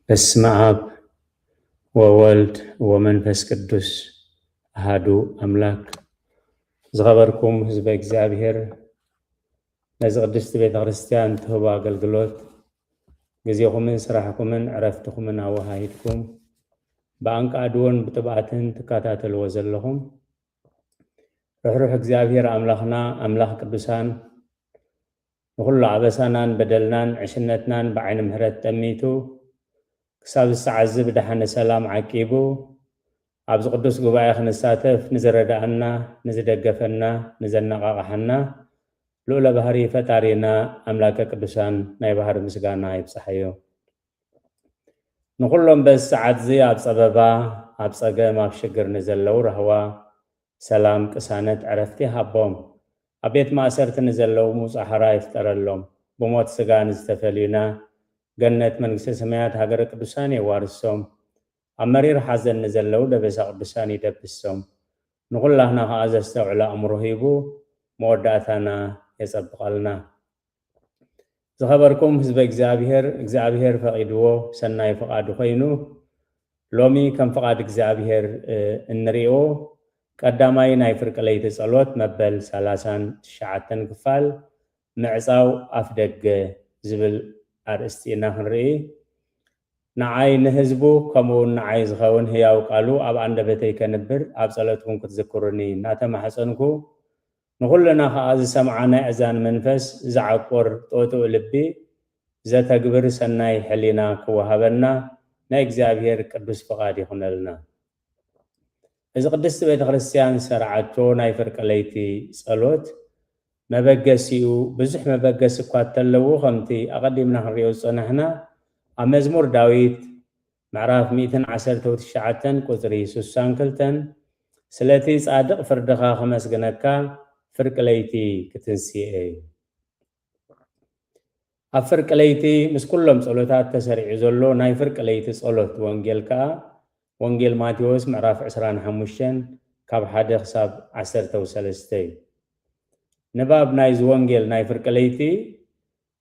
በስመ አብ ወወልድ ወመንፈስ ቅዱስ አሃዱ አምላክ። ዝኸበርኩም ህዝበ እግዚኣብሔር፣ ነዚ ቅድስቲ ቤተ ክርስቲያን ትህቦ ኣገልግሎት ግዜኹምን ስራሕኩምን ዕረፍትኹምን ኣወሃሂድኩም ብኣንቃድዎን ብጥብኣትን ትከታተልዎ ዘለኹም፣ ርሕሩሕ እግዚኣብሔር ኣምላኽና፣ ኣምላኽ ቅዱሳን፣ ንኹሉ ኣበሳናን በደልናን ዕሽነትናን ብዓይኒ ምሕረት ጠሚቱ፣ ክሳብ ዝሰዓዚ ብደሓነ ሰላም ዓቂቡ፣ ኣብዚ ቅዱስ ጉባኤ ክንሳተፍ ንዝረዳኣና፣ ንዝደገፈና፣ ንዘነቓቕሓና፣ ልኡለ ባህሪ ፈጣሪና ኣምላከ ቅዱሳን ናይ ባህሪ ምስጋና ይብጽሓዮ። ንኹሎም በዚ ሰዓት እዚ ኣብ ጸበባ፣ ኣብ ጸገም፣ ኣብ ሽግር ንዘለዉ ራህዋ፣ ሰላም፣ ቅሳነት፣ ዕረፍቲ ሃቦም። ኣብ ቤት ማእሰርቲ ንዘለዉ ጻሕራ ይፍጠረሎም። ብሞት ስጋ ንዝተፈልዩና፣ ገነት መንግስተ ሰማያት ሃገረ ቅዱሳን የዋርሶም። ኣብ መሪር ሓዘን ንዘለዉ ደበሳ ቅዱሳን ይደብሶም። ንኹላህና ከኣ ዘስተውዕል ኣእምሮ ሂቡ መወዳእታና የጸብቐልና። ዝኸበርኩም ህዝበ እግዚኣብሔር፣ እግዚኣብሔር ፈቒድዎ ሰናይ ፍቓዱ ኮይኑ፣ ሎሚ ከም ፍቓድ እግዚኣብሔር፣ እ፣ እንሪኦ ቀዳማይ ናይ ፍርቂ ለይቲ ጸሎት መበል ሰላሳን ትሽዓተን ክፋል ምዕጻው ኣፍደገ ዝብል ኣርእስቲ ኢና ክንርኢ። ንዓይ ንህዝቡ ከምኡ እውን ንዓይ ዝኸውን ህያው ቃሉ ኣብ ኣንደበተይ ከንብር ኣብ ጸሎትኩም ክትዝክሩኒ እናተማሕጸንኩ፣ ንኹልና ኸኣ ዝሰምዓ ናይ እዛን መንፈስ ዝዓቁር ጥጡእ ልቢ ዘተግብር ሰናይ ሕሊና ክወሃበና ናይ እግዚኣብሔር ቅዱስ ፍቓድ ይኹነልና። እዚ ቅድስቲ ቤተ ክርስቲያን ዝሰርዓቶ ናይ ፍርቂ ለይቲ ጸሎት መበገሲኡ ብዙሕ መበገሲ እኳ እንተለዎ፣ ከምቲ ኣቐዲምና ክንሪኦ ዝጸናሕና፣ ኣብ መዝሙር ዳዊት ምዕራፍ ሚእትን ዓሰርተው ትሽዓተን ቁጽሪ ስሳን ክልተን፣ "ስለቲ ጻድቕ ፍርድኻ ከመስግነካ፣ ፍርቂ ለይቲ ክትንስኤ እዩ።" ኣብ ፍርቂ ለይቲ ምስ ኩሎም ጸሎታት ተሰሪዑ ዘሎ ናይ ፍርቂ ለይቲ ጸሎት ወንጌል ከኣ፣ ወንጌል ማቴዎስ ምዕራፍ ዕስራን ሓሙሽተን ካብ ሓደ ክሳብ ዓሰርተው ሰለስተ እዩ። ንባብ ናይዚ ወንጌል ናይ ፍርቂ ለይቲ፣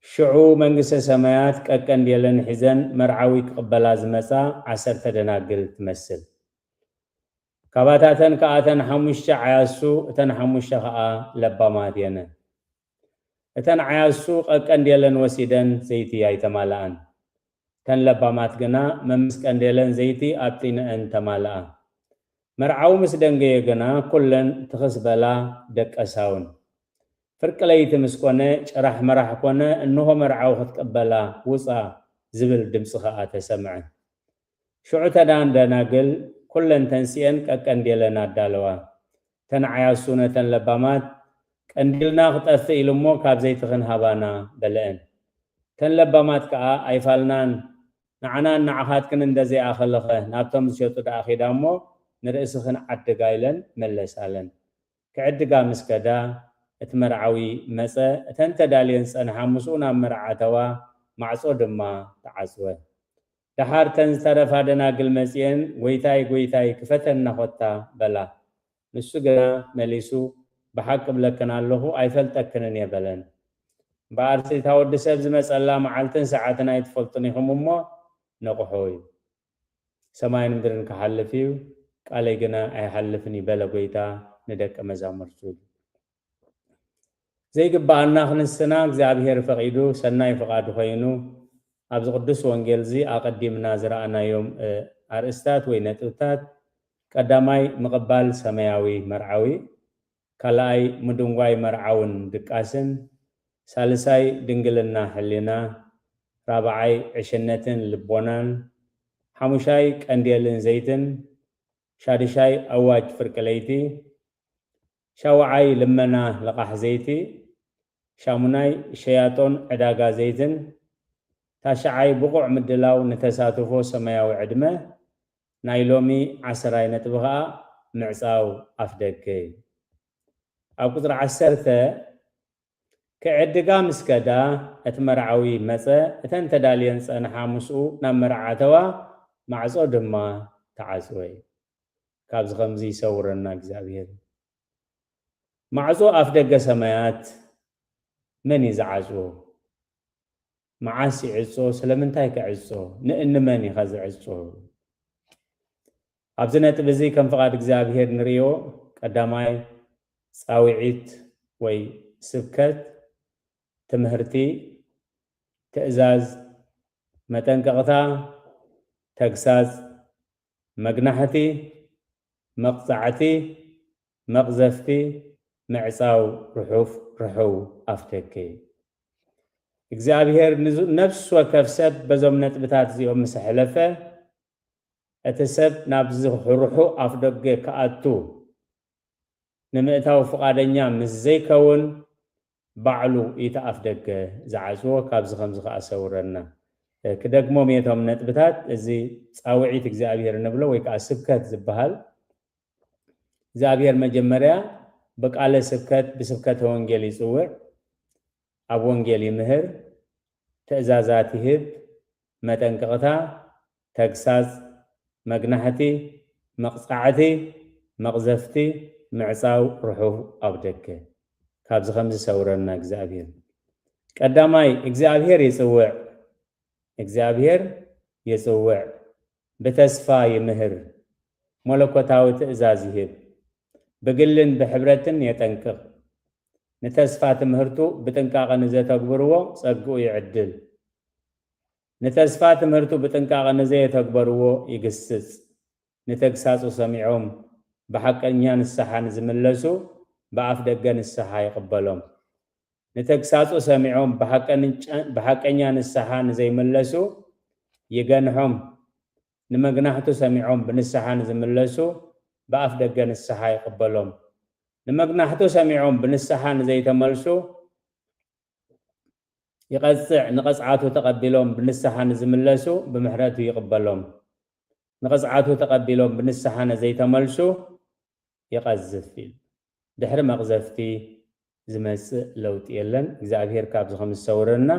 "ሽዑ መንግስተ ሰማያት ቀቀንዴለን ሒዘን መርዓዊ ክቕበላ ዝመጻ ዓሰርተ ደናግል ትመስል። ካባታተን ከኣ እተን ሓሙሽተ ዓያሱ፣ እተን ሓሙሽተ ከኣ ለባማት እየን። እተን ዓያሱ ቀቀንዴለን ወሲደን ዘይቲ ኣይተማልኣን። እተን ለባማት ግና መምስ ቀንዴለን ዘይቲ ኣብ ጢንአን ተማልኣ። መርዓዊ ምስ ደንገየ ግና ኩለን ትኽስ በላ ደቀሳውን። ፍርቂ ለይቲ ምስ ኮነ ጭራሕ መራሕ ኮነ፣ እንሆ መርዓዊ ክትቅበላ ውጻ ዝብል ድምጺ ከኣ ተሰምዐ። ሽዑ እተን ደናግል ኩለን ተንሲኤን ቀቀንዴለን ኣዳለዋ። እተን ዓያሱ ነተን ለባማት፣ ቀንዴልና ክጠፍእ ኢሉ እሞ ካብ ዘይትኽን ሃባና" በለአን። እተን ለባማት ከኣ፣ "ኣይፋልናን፣ ንዓናን ንዓኻትክን እንደ ዘይኣኸለኸ ናብቶም ዝሸጡ ደኣ ኺዳ እሞ ንርእስኽን ዓድጋ" ኢለን መለሳለን። ክዕድጋ ምስ ከዳ፣ እቲ መርዓዊ መጸ፣ እተን ተዳልየን ዝጸንሓ ምስኡ ናብ መርዓ ኣተዋ፣ ማዕጾ ድማ ተዓጽወ። ደሓር እተን ዝተረፋ ደናግል መጺኤን፣ "ጐይታይ፣ ጐይታይ፣ ክፈተና ኾታ" በላ። ንሱ ግና መሊሱ፣ "ብሓቂ እብለክን ኣለኹ፣ ኣይፈልጠክንን እየ" በለን። እምበኣርሲ፣ እታ ወዲ ሰብ ዝመጸላ መዓልትን ሰዓትን ኣይትፈልጡን ኢኹም እሞ፣ ንቕሑ እዩ። ሰማይን ምድርን ክሓልፍ እዩ፣ ቃለይ ግና ኣይሓልፍን እዩ በለ ጐይታ ንደቀ መዛሙርቱ። ዘይግብኣና ክንስና እግዚኣብሔር ፈቒዱ፣ ሰናይ ፍቓዱ ኮይኑ፣ ኣብዚ ቅዱስ ወንጌል እዚ ኣቐዲምና ዝረኣናዮም፣ እ፣ ኣርእስታት ወይ ነጥብታት፣ ቀዳማይ፣ ምቕባል ሰማያዊ መርዓዊ፣ ካልኣይ፣ ምድንጓይ መርዓውን ድቃስን፣ ሳልሳይ፣ ድንግልና ሕሊና፣ ራብዓይ፣ ዕሽነትን ልቦናን፣ ሓሙሻይ፣ ቀንዴልን ዘይትን፣ ሻድሻይ፣ ኣዋጅ ፍርቂ ለይቲ፣ ሻውዓይ፣ ልመና ልቓሕ ዘይቲ፣ ሻሙናይ፣ ሸያጦን ዕዳጋ ዘይትን፣ ታሽዓይ፣ ብቑዕ ምድላው ንተሳትፎ ሰማያዊ ዕድመ፣ ናይ ሎሚ ዓሰራይ ነጥቢ ኸኣ ምዕጻው ኣፍደገ እዩ። ኣብ ቁጽሪ ዓሰርተ፣ ክዕድጋ ምስ ከዳ፣ እቲ መርዓዊ መጸ፣ እተን ተዳልየን ዝጸንሓ ምስኡ ናብ መርዓ ኣተዋ፣ ማዕጾ ድማ ተዓጽወ። ካብዚ ከምዚ ይሰውረና እግዚኣብሔር። ማዕጾ ኣፍ ደገ ሰማያት መን እዩ ዝዓጽዎ? መዓስ ይዕጾ? ስለምንታይ ክዕጾ? ንእንመን ኢኻ ዝዕጾ? ኣብዚ ነጥቢ እዚ ከም ፍቓድ እግዚኣብሔር ንርእዮ። ቀዳማይ ጻውዒት ወይ ስብከት፣ ትምህርቲ፣ ትእዛዝ፣ መጠንቀቕታ፣ ተግሳጽ፣ መግናሕቲ፣ መቕጻዕቲ፣ መቕዘፍቲ፣ ምዕጻው ርሑፍ ርሑው ኣፍደገ። እግዚኣብሔር ንዙ-፣ ነፍሲ ወከፍ ሰብ በዞም ነጥብታት እዚኦም ምስ ኣሕለፈ፣ እቲ ሰብ ናብዚ ርሑው ኣፍደገ ክኣቱ ንምእታው ፍቓደኛ ምስ ዘይከውን፣ ባዕሉ እቲ ኣፍደገ ዝዓጽዎ። ካብዚ ከምዚ ከኣ ሰውረና። እ፣ ክደግሞም እየ እቶም ነጥብታት። እዚ ጻውዒት እግዚኣብሔር ንብሎ ወይ ከኣ ስብከት ዝበሃል፣ እግዚኣብሔር መጀመርያ ብቃለ ስብከት፣ ብስብከተ ወንጌል ይጽውዕ፣ ኣብ ወንጌል ይምህር፣ ትእዛዛት ይህብ፣ መጠንቀቕታ፣ ተግሳጽ፣ መግናሕቲ፣ መቕጻዕቲ፣ መቕዘፍቲ፣ ምዕጻው ርሑው ኣፍደገ። ካብዚ ከምዚ ሰውረና እግዚኣብሔር። ቀዳማይ እግዚኣብሔር ይጽውዕ፣ እግዚኣብሔር ይጽውዕ፣ ብተስፋ ይምህር፣ መለኮታዊ ትእዛዝ ይህብ፣ ብግልን ብሕብረትን የጠንቅቕ። ንተስፋ ትምህርቱ ብጥንቃቐ ንዘተግብርዎ ጸግኡ ይዕድል። ንተስፋ ትምህርቱ ብጥንቃቐ ንዘየተግበርዎ ይግስጽ። ንተግሳጹ ሰሚዖም ብሓቀኛ ንስሓ ንዝምለሱ ብኣፍ ደገ ንስሓ ይቕበሎም። ንተግሳጹ ሰሚዖም ብሓቀንጨ-፣ ብሓቀኛ ንስሓ ንዘይምለሱ ይገንሖም። ንመግናሕቱ ሰሚዖም ብንስሓ ንዝምለሱ ብኣፍ ደገ ንስሓ ይቕበሎም። ንመግናሕቱ ሰሚዖም ብንስሓ ንዘይተመልሱ ይቐጽዕ፣ ንቐጽዓቱ ተቐቢሎም ብንስሓ ንዝምለሱ ብምሕረቱ ይቕበሎም። ንቐጽዓቱ ተቐቢሎም ብንስሓ ንዘይተመልሱ ይቐዝፍ ኢሉ። ድሕሪ መቕዘፍቲ ዝመጽእ ለውጢ የለን። እግዚኣብሔር ካብዚ ከም ዝሰውረና፣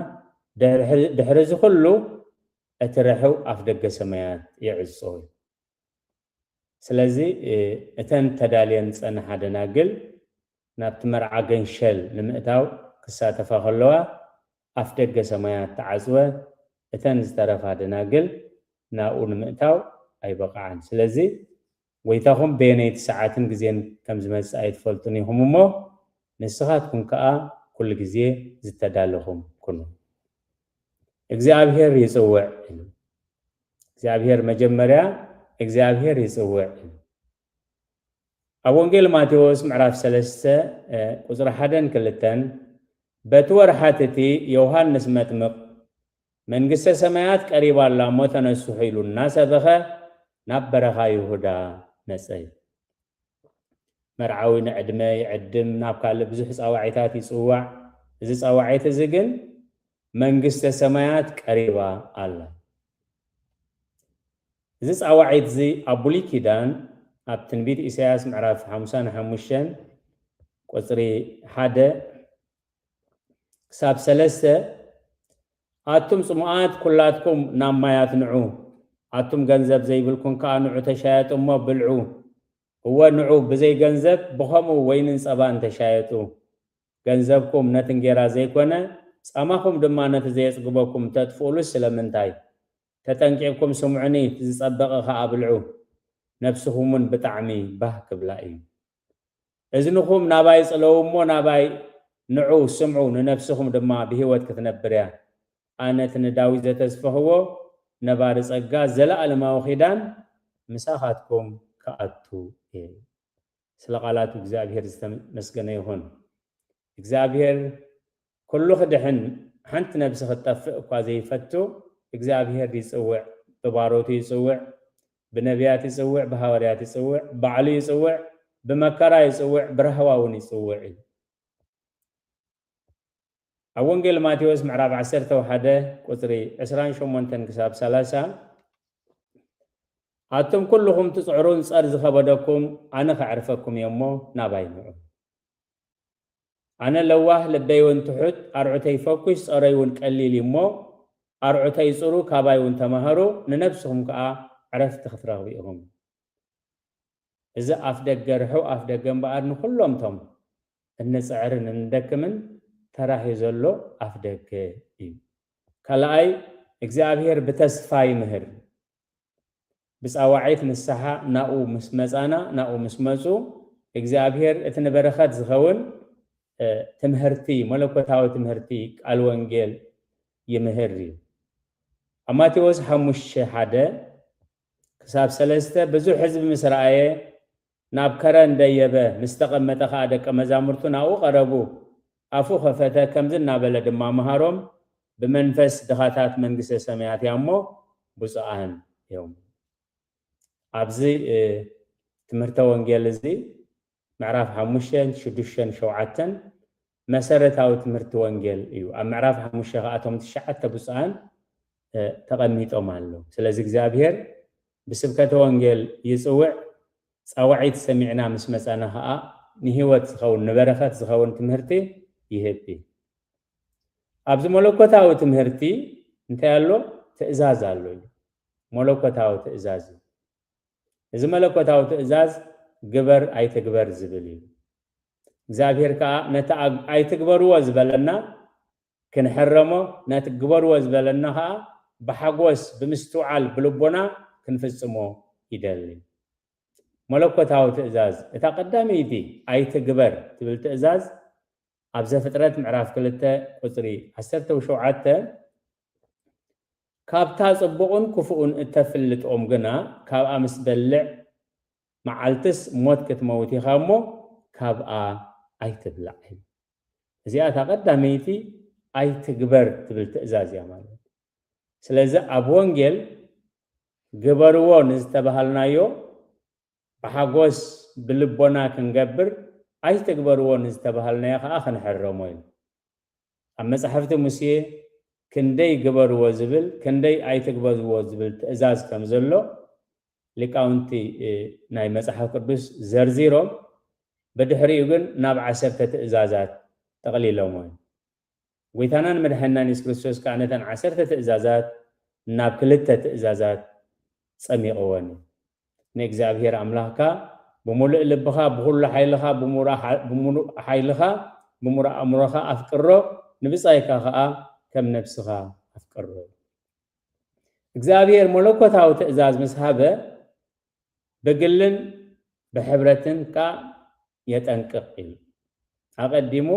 ድሕሪ፣ ድሕሪ እዚ ኩሉ እቲ ርሑው ኣፍ ደገ ሰማያት ይዕጾ እዩ። ስለዚ፣ እ፣ እተን ተዳልየን ዝጸንሓ ደናግል ናብቲ መርዓ ገንሸል ንምእታው ክሳተፋ ከለዋ ኣፍ ደገ ሰማያት ተዓጽወ። እተን ዝተረፋ ደናግል ናብኡ ንምእታው ኣይበቕዓን። ስለዚ ጎይታኹም በየነይቲ ሰዓትን ግዜን ከም ዝመጽእ ኣይትፈልጡን ኢኹም እሞ፣ ንስኻትኩም ከኣ ኩሉ ግዜ ዝተዳለኹም ኩኑ። እግዚኣብሔር ይጽውዕ ኢሉ። እግዚኣብሔር መጀመርያ እግዚኣብሔር ይጽውዕ ኢሉ። ኣብ ወንጌል ማቴዎስ ምዕራፍ ሰለስተ፣ እ፣ ቁጽሪ ሓደን ክልተን፣ በቲ ወርሓት እቲ ዮሃንስ መጥምቕ፣ "መንግስተ ሰማያት ቀሪባ ኣላ እሞ ተነስሑ" ኢሉ እናሰበኸ ናብ በረኻ ይሁዳ መጸ። መርዓዊ ንዕድመ ይዕድም፣ ናብ ካልእ ብዙሕ ጻዋዒታት ይጽዋዕ። እዚ ጻዋዒት እዚ ግን መንግስተ ሰማያት ቀሪባ ኣላ። እዚ ጻዋዒት እዚ ኣብ ብሉይ ኪዳን ኣብ ትንቢት ኢሳያስ ምዕራፍ ሓምሳን ሓሙሽተን ቁጽሪ ሓደ ክሳብ ሰለስተ፣ "ኣቱም ጽሙኣት ኩላትኩም ናብ ማያት ንዑ፣ ኣቱም ገንዘብ ዘይብልኩም ከኣ ንዑ ተሻየጡ እሞ ብልዑ። እወ ንዑ ብዘይ ገንዘብ ብኸምኡ ወይንን ጸባን ተሻየጡ። ገንዘብኩም ነቲ እንጌራ ዘይኮነ፣ ጻማኹም ድማ ነቲ ዘየጽግበኩም ተጥፍኡሉ ስለምንታይ? ተጠንቂቕኩም ስምዑኒ፣ እቲ ዝጸበቐ ኸኣ ብልዑ፣ ነፍስኹም እውን ብጣዕሚ ባህ ክብላ እዩ። እዝንኹም ናባይ ጽለዉ እሞ ናባይ ንዑ ስምዑ፣ ንነፍስኹም ድማ ብህይወት ክትነብር እያ። ኣነ እቲ ንዳዊት ዘተስፈኽዎ ነባሪ ጸጋ ዘለኣለማዊ ኺዳን ምሳኻትኩም ክኣቱ እየ." ስለ ቃላቱ እግዚኣብሔር ዝተመስገነ ይኹን። እግዚኣብሔር ኩሉ ክድሕን ሓንቲ ነብሲ ክትጠፍእ እኳ ዘይፈቱ እግዚኣብሔር ይጽውዕ፣ ብባሮቱ ይጽውዕ፣ ብነቢያት ይጽውዕ፣ ብሃዋርያት ይጽውዕ፣ ባዕሉ ይጽውዕ፣ ብመከራ ይጽውዕ፣ ብራህዋ እውን ይጽውዕ እዩ። ኣብ ወንጌል ማቴዎስ ምዕራፍ ዓሰርተ ሓደ ቁጽሪ ዕስራን ሸሞንተን ክሳብ ሰላሳ፣ "ኣቱም ኩልኹም ትጽዕሩን ጸር ዝኸበደኩም ኣነ ከዕርፈኩም እየ እሞ ናባይ ንዑ። ኣነ ለዋህ ልበይ እውን ትሑት፣ ኣርዑተይ ፈኩሽ ጸረይ እውን ቀሊል እዩ እሞ ኣርዑተይ ጽሩ ካባይ እውን ተማሃሩ፣ ንነብስኹም ከኣ ዕረፍቲ ክትረኽቡ ኢኹም።" እዚ ኣፍ ደገ ርሑው ኣፍ ደገ እምበኣር ንኹሎም እቶም እንጽዕርን እንደክምን ተራህዩ ዘሎ ኣፍ ደገ እዩ። ካልኣይ እግዚኣብሔር ብተስፋ ይምህር። ብጻዋዒት ንስሓ ናኡ ምስ መጻና ናኡ ምስ መጹ እግዚኣብሔር እቲ ንበረኸት ዝኸውን ትምህርቲ መለኮታዊ ትምህርቲ ቃል ወንጌል ይምህር እዩ። ኣብ ማቴዎስ ሓሙሽተ ሓደ ክሳብ ሰለስተ ብዙሕ ህዝቢ ምስ ረኣየ ናብ ከረን ደየበ፣ ምስ ተቐመጠ ኸኣ ደቀ መዛሙርቱ ናብኡ ቐረቡ። ኣፉ ኸፈተ፣ ከምዚ እናበለ ድማ መሃሮም፣ ብመንፈስ ድኻታት መንግስተ ሰማያት እያ እሞ ብፁዓን እዮም። ኣብዚ ትምህርተ ወንጌል እዚ ምዕራፍ ሓሙሽተን ሽዱሽተን ሸውዓተን መሰረታዊ ትምህርቲ ወንጌል እዩ። ኣብ ምዕራፍ ሓሙሽተ ከኣ እቶም ትሽዓተ ብፁዓን ተቐሚጦም ኣለዉ። ስለዚ እግዚኣብሔር ብስብከተ ወንጌል ይጽውዕ። ጻውዒት ሰሚዕና ምስ መጻና ከኣ ንህይወት ዝኸውን ንበረኸት ዝኸውን ትምህርቲ ይህብ። ኣብዚ መለኮታዊ ትምህርቲ እንታይ ኣሎ? ትእዛዝ ኣሎ እዩ። መለኮታዊ ትእዛዝ እዩ። እዚ መለኮታዊ ትእዛዝ ግበር ኣይትግበር ዝብል እዩ። እግዚኣብሔር ከኣ ነቲ ኣይትግበርዎ ዝበለና ክንሕረሞ፣ ነቲ ግበርዎ ዝበለና ከኣ ብሓጎስ ብምስትውዓል ብልቦና ክንፍጽሞ ይደሊ። መለኮታዊ ትእዛዝ እታ ቀዳመይቲ ኣይትግበር ትብል ትእዛዝ ኣብ ዘፍጥረት ምዕራፍ ክልተ ቁጽሪ ዓሰርተ ሸውዓተ ካብታ ጽቡቕን ክፉእን እተፍልጥ ኦም ግና ካብኣ ምስ በልዕ መዓልትስ ሞት ክትመውት ኢኻ እሞ ካብኣ ኣይትብላዕ። እዚኣ እታ ቀዳመይቲ ኣይትግበር ትብል ትእዛዝ እያ ማለት። ስለዚ ኣብ ወንጌል ግበርዎ ንዝተባሃልናዮ ብሓጎስ ብልቦና ክንገብር ኣይትግበርዎ ንዝተባሃልናዮ ከዓ ክንሕረሞ እዩ። ኣብ መጻሕፍቲ ሙሴ ክንደይ ግበርዎ ዝብል ክንደይ ኣይትግበርዎ ዝብል ትእዛዝ ከም ዘሎ ሊቃውንቲ ናይ መጽሓፍ ቅዱስ ዘርዚሮም ብድሕሪኡ ግን ናብ ዓሰርተ ትእዛዛት ጠቕሊሎሞ እዮም። ጎይታናን መድሓንናን የሱስ ክርስቶስ ከዓ ነተን ዓሰርተ ትእዛዛት ናብ ክልተ ትእዛዛት ጸሚቕወን እዩ። ንእግዚኣብሔር ኣምላኽካ ብምሉእ ልብኻ ብኹሉ ሓይልኻ ብምሉእ ሓይልኻ ብምሉእ ኣእምሮኻ ኣፍቅሮ ንብጻይካ ከዓ ከም ነብስኻ ኣፍቅሮ። እግዚኣብሔር መለኮታዊ ትእዛዝ ምስ ሃበ ብግልን ብሕብረትን ከዓ የጠንቅቕ ኢሉ። ኣቐዲሙ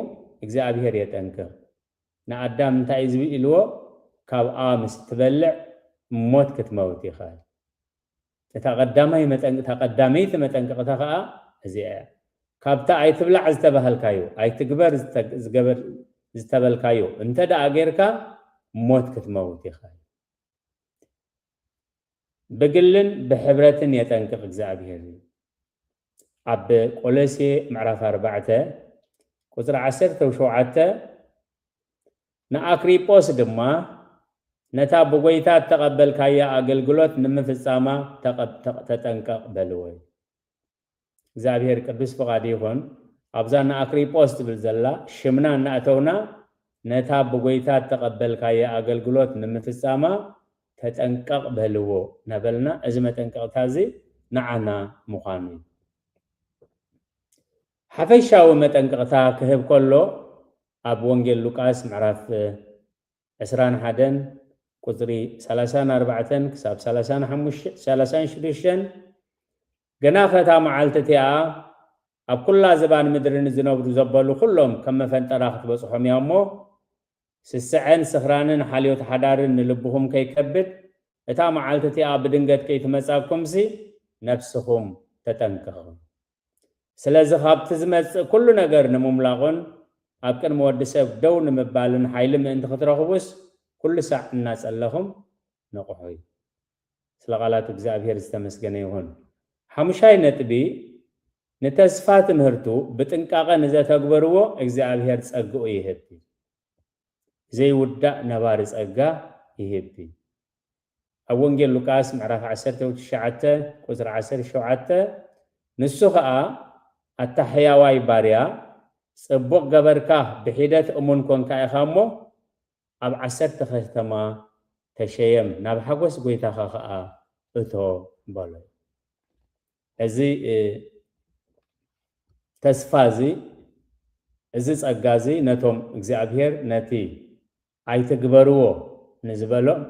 እግዚኣብሔር የጠንቅቕ። ንኣዳም እንታይ እዩ ዝብል ኢልዎ? ካብኣ ምስ ትበልዕ ሞት ክትመውት ኢኻ። እታ ቀዳማይ መጠንቅታ ቀዳመይቲ መጠንቅቕታ ከዓ እዚኣ እያ። ካብታ ኣይትብላዕ ዝተባህልካዮ ኣይትግበር ዝተበልካዮ እንተ ደኣ ጌርካ ሞት ክትመውት ኢኻ። ብግልን ብሕብረትን የጠንቅቕ እግዚኣብሔር እዩ። ኣብ ቆሎሴ ምዕራፍ ኣርባዕተ ቁፅሪ ዓሰርተ ሸውዓተ ንኣክሪጶስ ድማ ነታ ብጎይታ እተቐበልካያ ኣገልግሎት ንምፍጻማ ተጠንቀቕ በልዎ። እግዚኣብሔር ቅዱስ ፍቓድ ይኹን። ኣብዛ ንኣክሪጶስ ትብል ዘላ ሽምና እናእተውና ነታ ብጎይታ እተቐበልካያ ኣገልግሎት ንምፍጻማ ተጠንቀቕ በልዎ እናበልና እዚ መጠንቀቕታ እዚ ንዓና ምዃኑ እዩ። ሓፈሻዊ መጠንቀቕታ ክህብ ከሎ ኣብ ወንጌል ሉቃስ ምዕራፍ ዕስራን ሓደን ቁፅሪ ሰላሳን ኣርባዕተን ክሳብ ሰላሳን ሓሙሽተን ሰላሳን ሽዱሽተን ገና ከታ መዓልቲ እቲኣ ኣብ ኩላ ዝባን ምድሪ ንዝነብሩ ዘበሉ ኩሎም ከም መፈንጠራ ክትበፅሖም እያ እሞ ስስዐን ስኽራንን ሓልዮት ሓዳርን ንልብኹም ከይከብድ እታ መዓልቲ እቲኣ ብድንገት ከይትመጻኩምሲ ነብስኹም ተጠንቀቑ። ስለዚ ካብቲ ዝመጽእ ኩሉ ነገር ንምምላቑን ኣብ ቅድሚ ወዲ ሰብ ደው ንምባልን ሓይሊ ምእንቲ ክትረኽቡስ ኩሉ ሳዕ እናጸለኹም ንቕሑ። ስለ ቃላት እግዚኣብሔር ዝተመስገነ ይኹን። ሓሙሻይ ነጥቢ ንተስፋ ትምህርቱ ብጥንቃቐ ንዘተግበርዎ እግዚኣብሔር ጸግኡ ይህብ። ዘይውዳእ ነባሪ ጸጋ ይህብ። ኣብ ወንጌል ሉቃስ ምዕራፍ ዓሰርተ ትሽዓተ ቁፅሪ ዓሰርተ ሸውዓተ ንሱ ኸዓ ኣታ ሕያዋይ ባርያ ጽቡቕ ገበርካ ብሒደት እሙን ኮንካ ኢኻ እሞ ኣብ ዓሰርተ ከተማ ተሸየም ናብ ሓጎስ ጎይታኻ ኸዓ እቶ በሎ። እዚ ተስፋ እዚ እዚ ጸጋ እዚ ነቶም እግዚኣብሔር ነቲ ኣይትግበርዎ ንዝበሎም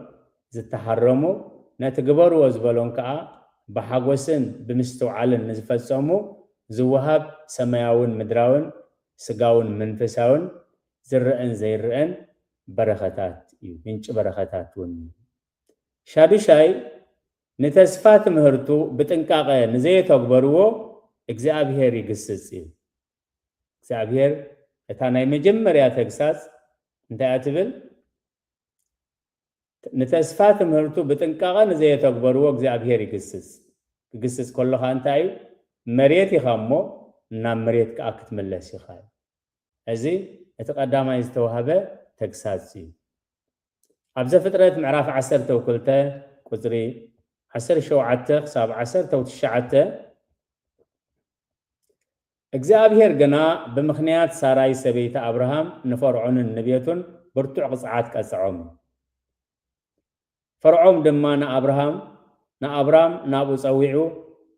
ዝተሃረሙ፣ ነቲ ግበርዎ ዝበሎም ከኣ ብሓጎስን ብምስትውዓልን ንዝፈጸሙ ዝወሃብ ሰማያውን ምድራውን፣ ስጋውን መንፈሳውን ዝረአን ዘይረአን በረኸታት እዩ። ምንጪ በረኸታት እውን እዩ። ሻዱሻይ፣ ንተስፋ ትምህርቱ ብጥንቃቐ ንዘየተግበርዎ እግዚኣብሔር ይግስጽ እዩ። እግዚኣብሔር እታ ናይ መጀመርያ ተግሳጽ እንታይ እያ ትብል? ንተስፋ ትምህርቱ ብጥንቃቐ ንዘየተግበርዎ እግዚኣብሔር ይግስጽ። ክግስጽ ከሎ ኸኣ እንታይ እዩ? መሬት ኢኻ እሞ ናብ መሬት ከኣ ክትምለስ ኢኻ። እዚ እቲ ቀዳማይ ዝተዋህበ ተግሳጽ እዩ። ኣብ ዘፍጥረት ምዕራፍ ዓሰርተ ክልተ ቁጽሪ ዓሰርተ ሸውዓተ ክሳብ ዓሰርተ ትሽዓተ፣ እግዚኣብሔር ግና ብምኽንያት ሳራይ ሰበይቲ ኣብርሃም ንፈርዖንን ንቤቱን ብርቱዕ ቅጽዓት ቀጽዖም። ፈርዖን ድማ ንኣብርሃም ንኣብራም ናብኡ ጸዊዑ፣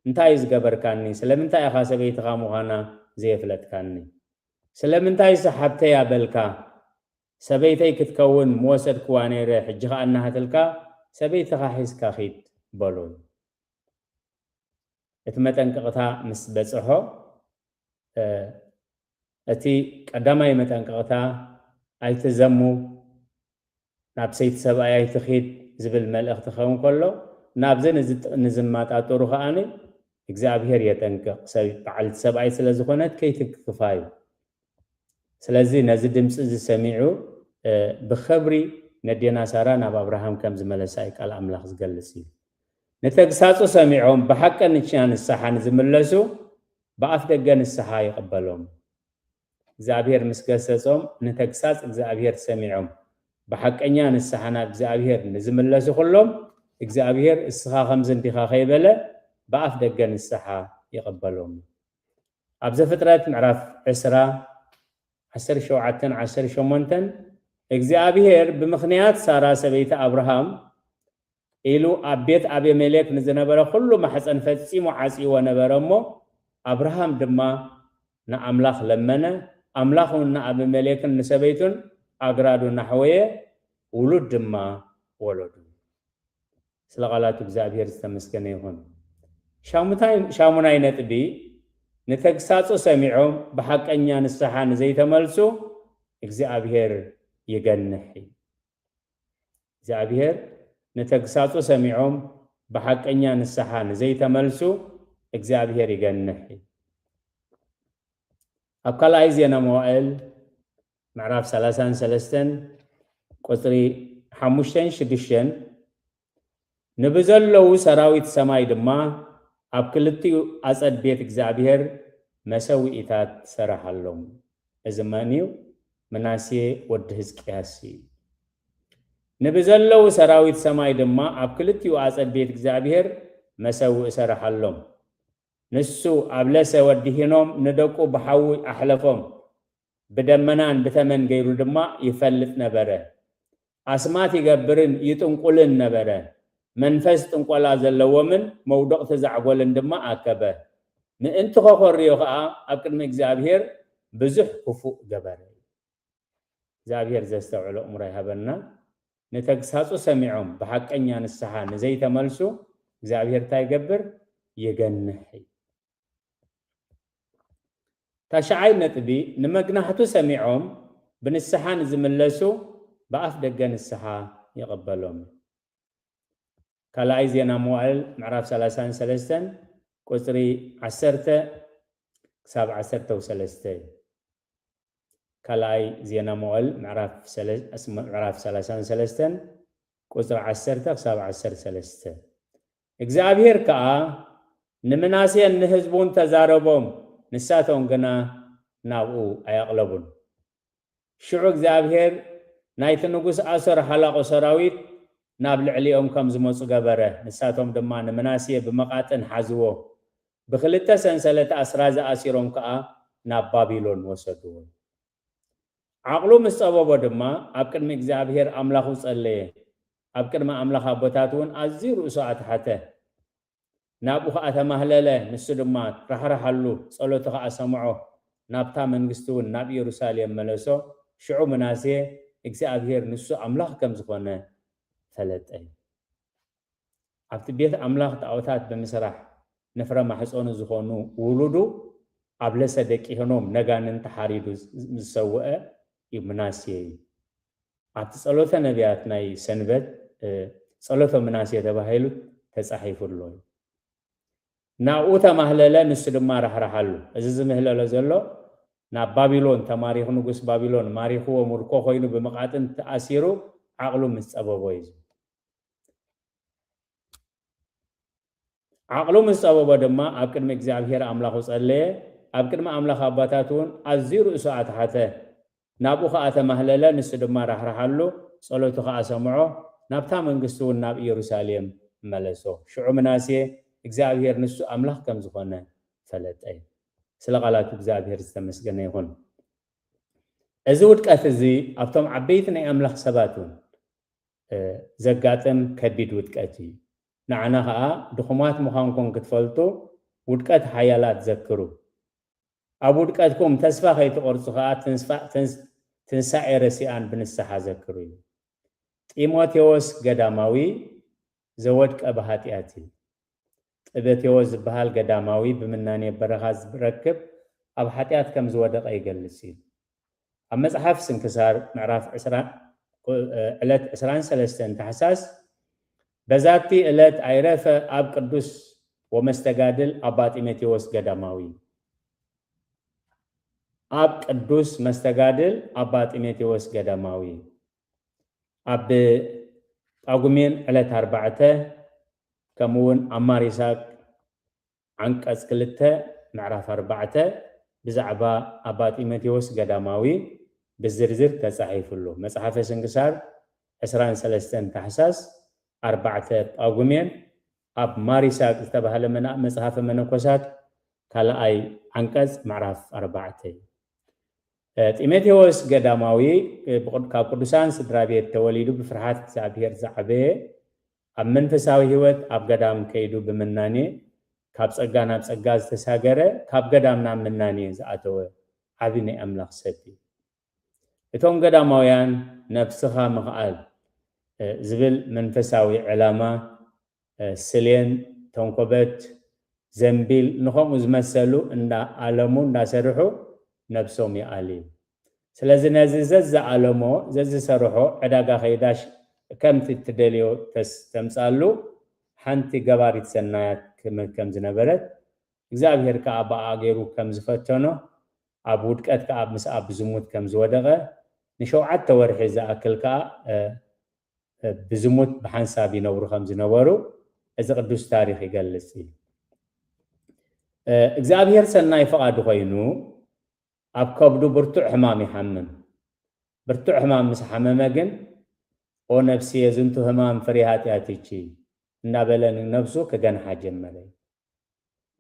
እንታይ እዩ ዝገበርካኒ? ስለምንታይ ኢኻ ሰበይትኻ ምዃና ዘየፍለጥካኒ? ስለምንታይ ሰሓብተይ ኣበልካ? ሰበይተይ ክትከውን ምወሰድክዋ ነይረ፣ ሕጂ ኸኣ እናሃተልካ ሰበይትኻ ሒዝካ ኺድ በሎ። እቲ መጠንቀቕታ ምስ በጽሖ፣ እቲ ቀዳማይ መጠንቀቕታ ኣይትዘሙ፣ ናብ ሰይቲ ሰብኣይ ኣይትኺድ ዝብል መልእኽቲ ክኸውን ከሎ፣ ናብዚ ንዝማጣጠሩ ከኣ እግዚኣብሔር የጠንቅቕ። በዓልቲ ሰብኣይ ስለ ዝኾነት ከይትንክፋ እዩ። ስለዚ ነዚ ድምፂ እዚ ሰሚዑ ብኽብሪ ነዴና ሳራ ናብ ኣብርሃም ከም ዝመለሳ እዩ ቃል ኣምላኽ ዝገልፅ እዩ። ንተግሳፁ ሰሚዖም ብሓቀኛ ንስሓ ንዝምለሱ ብኣፍ ደገ ንስሓ ይቕበሎም። እግዚኣብሔር ምስ ገሰጾም ንተግሳጽ እግዚኣብሔር ሰሚዖም ብሓቀኛ ንስሓ ናብ እግዚኣብሔር ንዝምለሱ ኩሎም እግዚኣብሔር እስኻ ከምዚ እንዲኻ ከይበለ ብኣፍ ደገ ንስሓ ይቕበሎም። ኣብ ዘፍጥረት ምዕራፍ ዕስራ ዓሰርተ ሸውዓተን ዓሰርተ ሸሞንተን እግዚኣብሔር ብምኽንያት ሳራ ሰበይቲ ኣብርሃም ኢሉ ኣብ ቤት ኣቤሜሌክ ንዝነበረ ኩሉ ማሕፀን ፈጺሙ ዓጽይዎ ነበረ እሞ ኣብርሃም ድማ ንኣምላኽ ለመነ። ኣምላኽ እውን ንኣቤሜሌክን ንሰበይቱን ኣግራዱ ናሕወየ፣ ውሉድ ድማ ወለዱ። ስለ ቃላቱ እግዚኣብሔር ዝተመስገነ ይኹን። ሻሙናይ ነጥቢ፣ ንተግሳፁ ሰሚዖም ብሓቀኛ ንስሓ ንዘይተመልሱ እግዚኣብሔር ይገንሕ። እግዚኣብሔር ንተግሳፁ ሰሚዖም ብሓቀኛ ንስሓ ንዘይተመልሱ እግዚኣብሔር ይገንሕ። ኣብ ካልኣይ ዜና መዋእል ምዕራፍ ሰላሳን ሰለስተን ቁፅሪ ሓሙሽተን ሽዱሽተን፣ ንብዘለዉ ሰራዊት ሰማይ ድማ ኣብ ክልቲኡ ኣፀድ ቤት እግዚኣብሔር መሰውኢታት ሰራሓሎም። እዚ መን እዩ? ምናሴ ወዲ ህዝቅያስ እዩ። ንብዘለዉ ሰራዊት ሰማይ ድማ ኣብ ክልቲኡ ኣፀድ ቤት እግዚኣብሔር መሰውኢ ሰራሓሎም። ንሱ ኣብ ለሰ ወዲ ሂኖም ንደቁ ብሓዊ ኣሕለፎም። ብደመናን ብተመን ገይሩ ድማ ይፈልጥ ነበረ። ኣስማት ይገብርን ይጥንቁልን ነበረ። መንፈስ ጥንቆላ ዘለዎምን መውደቕቲ ዛዕጎልን ድማ ኣከበ። ምእንቲ ኸኾርዮ ኸኣ ኣብ ቅድሚ እግዚኣብሔር ብዙሕ ክፉእ ገበረ። እግዚኣብሔር ዘስተውዕሎ እምሮ ይሃበና። ንተግሳጹ ሰሚዖም ብሓቀኛ ንስሓ ንዘይተመልሱ እግዚኣብሔር እንታይ ይገብር? ይገንሕ። ታሽዓይ ነጥቢ፣ ንመግናሕቱ ሰሚዖም ብንስሓ ንዝምለሱ ብኣፍ ደገ ንስሓ ይቐበሎም። ካልኣይ ዜና መዋእል ምዕራፍ ሰላሳን ሰለስተን ቁጽሪ ዓሰርተ ክሳብ ዓሰርተ ወሰለስተ። ካልኣይ ዜና መዋእል ምዕራፍ ሰለ-፣ ምዕራፍ ሰላሳን ሰለስተን ቁጽሪ ዓሰርተ ክሳብ ዓሰርተ ሰለስተ። እግዚኣብሔር ከኣ ንምናሴን ንህዝቡን ተዛረቦም፣ ንሳቶም ግና ናብኡ ኣየቕለቡን። ሽዑ እግዚኣብሔር ናይቲ ንጉስ ኣሶር ሓላቑ ሰራዊት ናብ ልዕሊኦም ከም ዝመጹ ገበረ። ንሳቶም ድማ ንምናሴ ብመቓጥን ሓዝዎ፣ ብኽልተ ሰንሰለት ኣስራዚ ኣሲሮም ከኣ ናብ ባቢሎን ወሰድዎ። ዓቕሉ ምስ ጸበቦ ድማ ኣብ ቅድሚ እግዚኣብሔር ኣምላኹ ጸለየ። ኣብ ቅድሚ ኣምላኽ ኣቦታት እውን ኣዝዩ ርእሱ ኣትሓተ። ናብኡ ኸኣ ተማህለለ፣ ንሱ ድማ ራሕራሓሉ፣ ጸሎቱ ኸኣ ሰምዖ፣ ናብታ መንግስቲ እውን ናብ ኢየሩሳሌም መለሶ። ሽዑ ምናሴ እግዚኣብሔር ንሱ ኣምላኽ ከም ዝኾነ ፈለጠ። ኣብቲ ቤት ኣምላኽ ጣዖታት ብምስራሕ ንፍረ ማሕፀኑ ዝኾኑ ውሉዱ ኣብ ለሰ ደቂ ሄኖም ነጋንን ተሓሪዱ ዝሰውአ እዩ ምናሴ እዩ። ኣብቲ ጸሎተ ነቢያት ናይ ሰንበት ጸሎተ ምናሴ ተባሂሉ ተጻሒፉ ኣሎ እዩ። ናብኡ ተማህለለ፣ ንሱ ድማ ራሕራሓሉ። እዚ ዝምህለሎ ዘሎ ናብ ባቢሎን ተማሪኹ፣ ንጉስ ባቢሎን ማሪኽዎ፣ ምርኮ ኮይኑ ብምቓጥን ተኣሲሩ ዓቕሉ ምስ ጸበቦ እዩ። ዓቕሉ ምስ ጸበቦ ድማ ኣብ ቅድሚ እግዚኣብሔር ኣምላኹ ጸለየ። ኣብ ቅድሚ ኣምላኽ ኣባታት እውን ኣዝዩ ርእሱ ኣትሓተ። ናብኡ ኸኣ ተማህለለ፣ ንሱ ድማ ራሕራሓሉ፣ ጸሎቱ ኸኣ ሰምዖ፣ ናብታ መንግስቱ እውን ናብ ኢየሩሳሌም መለሶ። ሽዑ ምናሴ እግዚኣብሔር ንሱ ኣምላኽ ከም ዝኾነ ፈለጠ። ስለ ቃላቱ እግዚኣብሔር ዝተመስገነ ይኹን። እዚ ውድቀት እዚ ኣብቶም ዓበይቲ ናይ ኣምላኽ ሰባት እውን ዘጋጥም ከቢድ ውድቀት እዩ። ንዓና ኸኣ ድኹማት ምዃንኩም ክትፈልጡ ውድቀት ሓያላት ዘክሩ። ኣብ ውድቀትኩም ተስፋ ከይትቆርጹ ኸኣ ትንስፋ- ትንስ- ትንሳኤ ረሲኣን ብንስሓ ዘክሩ እዩ። ጢሞቴዎስ ገዳማዊ ዘወድቀ ብሃጢኣት እዩ። ጢሞቴዎስ ዝበሃል ገዳማዊ ብምናኔ በረኻ ዝረክብ ኣብ ሓጢኣት ከም ዝወደቐ ይገልጽ እዩ። ኣብ መጽሓፍ ስንክሳር ምዕራፍ ዕስራ ዕለት ዕስራን ሰለስተን ታሕሳስ በዛቲ ዕለት ኣይረፈ ኣብ ቅዱስ ወመስተጋድል ኣባ ጢሞቴዎስ ገዳማዊ። ኣብ ቅዱስ መስተጋድል ኣባ ጢሞቴዎስ ገዳማዊ። ኣብ ጳጉሜን ዕለት ኣርባዕተ ከምኡ እውን ኣብ ማር ይስሐቅ ዓንቀጽ ክልተ ምዕራፍ ኣርባዕተ ብዛዕባ ኣባ ጢሞቴዎስ ገዳማዊ ብዝርዝር ተጻሒፉ ኣሎ። መጽሓፈ ስንክሳር ዕስራን ሰለስተን ታሕሳስ ኣርባዕተ ጳጉሜን ኣብ ማር ይስሐቅ ዝተባህለ መና- መጽሓፈ መነኮሳት ካልኣይ ዓንቀጽ ምዕራፍ ኣርባዕተ እዩ። ጢሞቴዎስ ገዳማዊ ካብ ቅዱሳን ስድራ ቤት ተወሊዱ ብፍርሃት እግዚኣብሔር ዝዓበየ፣ ኣብ መንፈሳዊ ህይወት ኣብ ገዳም ከይዱ ብምናኔ ካብ ጸጋ ናብ ጸጋ ዝተሳገረ፣ ካብ ገዳም ናብ ምናኔ ዝኣተወ ዓቢ ናይ ኣምላኽ ሰብ እዩ። እቶም ገዳማውያን ነብስኻ ምኽኣል ዝብል መንፈሳዊ ዕላማ ስሌን፣ ተንኮበት፣ ዘንቢል ንኸምኡ ዝመሰሉ እንዳኣለሙ እንዳሰርሑ ነብሶም ይኣልዩ። ስለዚ ነዚ ዘዝኣለሞ ዘዝሰርሖ ዕዳጋ ከይዳ ከምቲ እትደልዮ ተምጻሉ ሓንቲ ገባሪት ሰናያት ከም ዝነበረት እግዚኣብሔር ከኣ ብኣ ገይሩ ከም ዝፈተኖ ኣብ ውድቀት ከኣ ምስኣ ብዝሙት ከም ዝወደቐ ንሸውዓተ ወርሒ ዝኣክል ከኣ ብዝሙት ብሓንሳብ ይነብሩ ከም ዝነበሩ እዚ ቅዱስ ታሪኽ ይገልጽ እዩ። እግዚኣብሔር ሰናይ ፍቓዱ ኮይኑ ኣብ ከብዱ ብርቱዕ ሕማም ይሓምም። ብርቱዕ ሕማም ምስ ሓመመ ግን ኦ ነፍስየ ዝንቱ ሕማም ፍሬ ኃጢአትኪ እናበለ ንነብሱ ክገንሓ ጀመረ።